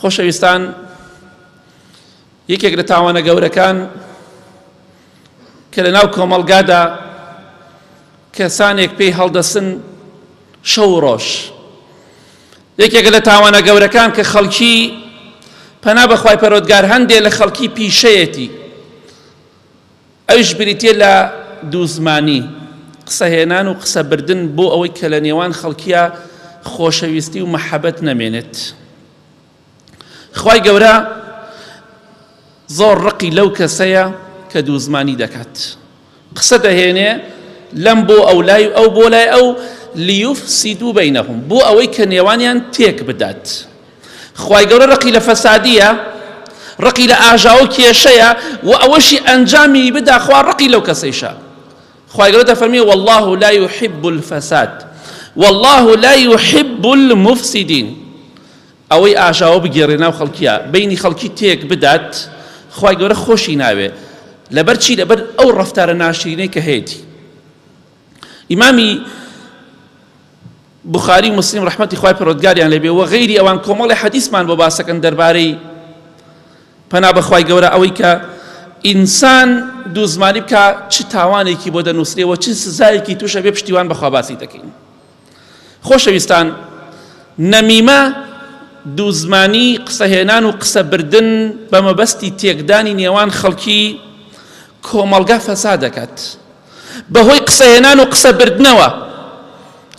خۆشەویستان یەکێک لە تاوانە گەورەکان کە لە ناو کۆمەڵگادا کەسانێک پێی هەڵدەسن شەو و ڕۆژ یەکێکە لە تاوانە گەورەکان کە خەڵکی پەنا بەخوای پەرۆدگار هەندێ لە خەڵکی پیشەیەتی ئەویش بریتیە لە دووزمانی، قسەهێنان و قسەبردن بۆ ئەوەی کە لە نێوان خەڵکیا خۆشەویستی و مەحەبەت نەمێنێت. خوای گەورە زۆر ڕقی لەو کەسەیە کە دووزمانی دەکات. قسە دەهێنێ لەم بۆ ئەو لای و ئەو بۆ لای ئەو لیوفسیدو بەینەهم بۆ ئەوەی کە نێوانیان تێک بدات. خوای گەورە ڕقی لە فەسادیە ڕقی لە ئاژاوە و کێشەیە و ئەوەشی ئەنجامی بدا خوا ڕقی لەو کەسەیشە خوای گەورە دەفەرمێ والله لا يحب الفساد والله لا يحب المفسدين ئەوەی ئاژاوە بگێڕێ ناو خەڵکیە بینی خەڵکی تێک بدات خوای گەورە خۆشی ناوێ لەبەر چی لەبەر ئەو ڕەفتارە ناشرینەی کە هەیەتی ئیمامی بوخاری و موسلیم ڕەحمەتی خوای پەروەردگاریان لێ بێ و غەیری ئەوان کۆمەڵی حەدیسمان بۆ باسەکەن دەربارەی پەنا بەخوای گەورە ئەوەی کە ئینسان دوو زمانی بکە چ تاوانێکی بۆ دەنووسرێ و چ سزایەکی تووشە بێ پشتیوان بەخوا باسی دەکەین خۆشەویستان نەمیمە دووزمانی قسەهێنان و قسەبردن بە مەبەستی تێکدانی نێوان خەڵکی کۆمەڵگا فەسا دەکات بەهۆی قسەهێنان و قسەبردنەوە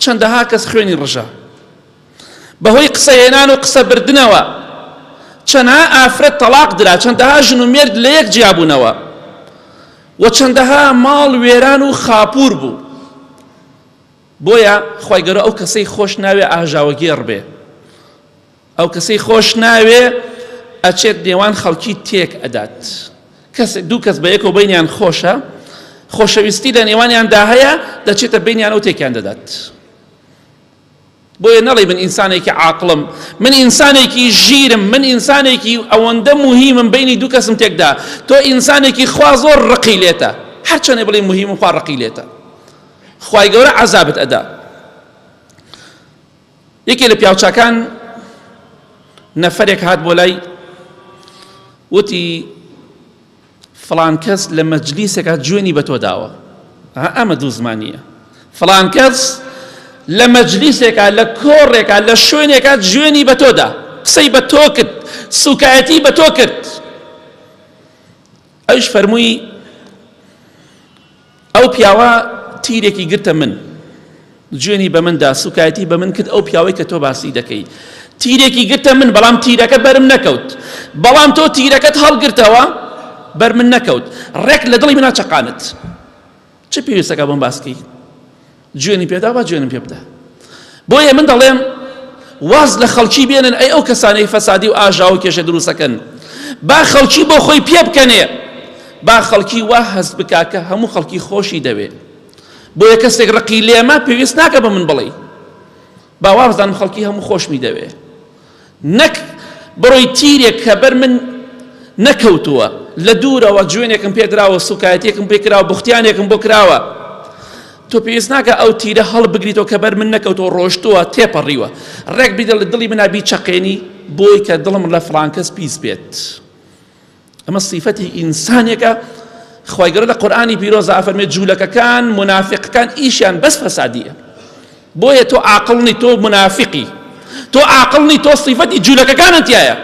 چەندەها کەس خوێنی ڕژا بەهۆی قسەهێنان و قسەبردنەوە چەندها ئافرەت تەلاق درا چەندەها ژن و مێرد لە یەک جیابوونەوە و چەندەها ماڵ وێران و خاپوور بوو بۆیە خی گەورە ئەو کەسەی خۆش ناوێ ئاژاوەگێڕ بێ ئەو کەسەی خۆش ناوێ ئەچێت نێوان خەڵکی تێک ئەدات کەس دوو کەس بە یەکەوە بینیان خۆشە خۆشەویستی لە نێوانیاندا هەیە دەچێتە بینیان و تێکیان دەدات بۆیە نەڵێ من ئینسانێکی عاقڵم من ئینسانێکی ژیرم من ئینسانێکی ئەوەندە مهمم بینی دوو کەسم تێکدا تۆ ئینسانێکی خوا زۆر ڕقی لێتە هەرچەنێ بڵێ مهمم خوا ڕقی لێتە خوای گەورە عەزابت ئەدا یەکێ لە پیاوچاکان نەفەرێک هات بۆ لای وتی فڵان کەس لە مەجلیسێکا جوێنی بە تۆ داوە ئەمە دوو زمانیە فڵان کەس لە مەجلیسێکا لە کۆڕێکا لە شوێنێکا جوێنی بە تۆدا قسەی بە تۆ کرد سوکایەتی بە تۆ کرد ئەوش فەرمووی ئەو پیاوە تیرێکی گرتە من جوێنی بە من دا سوکایەتی بە من کرد ئەو پیاوەی کە تۆ باسی دەکەی تیرێکی گرتە من بەڵام تیرەکە بەرم نەکەوت بەڵام تۆ تیرەکەت هەڵگرتەوە بەر من نەکەوت ڕێک لە دڵی منا چەقانت چ پێویستەکە بۆم باسکەی جوێنی پێدا با جوێنم پێ بدە بۆیە من دەڵێم واز لە خەڵکی بێنن ئەی ئەو کەسانەی فەسادی و ئاژاوە و کێشە دروستەکەن با خەڵکی بۆ خۆی پێ بکەنێ با خەڵکی وا هەست بکا کە هەموو خەڵکی خۆشی دەوێ بۆیە کەسێک ڕقی لێمە پێویست ناکە بە من بڵێ با وابزانم خەڵکی هەموو خۆشمی دەوێ نەک بڕۆی تیرێک کە بەر من نەکەوتووە لە دوورەوە جوێنێکم پێدراوە سوکایەتێکم پێکراوە بوختیانێکم بۆ کراوە تۆ پێویست ناکە ئەو تیرە هەڵبگریتەوە کە بەر من نەکەوتەوە ڕۆشتووە تێپەڕیوە ڕێک بیدە لە دڵی منا بیچەقێنی بۆی کە دڵم لە فڵانکەس پیس بێت ئەمە سیفەتی ئینسانێکە خوای گەورە لە قورئانی پیرۆزا ئەفەرمێ جوولەکەکان مونافیقەکان ئیشیان بەس فەسادیە بۆیە تۆ عاقڵ نی تۆ مونافیقی تۆ عاقڵ نی تۆ سیفەتی جوولەکەکانت تایە.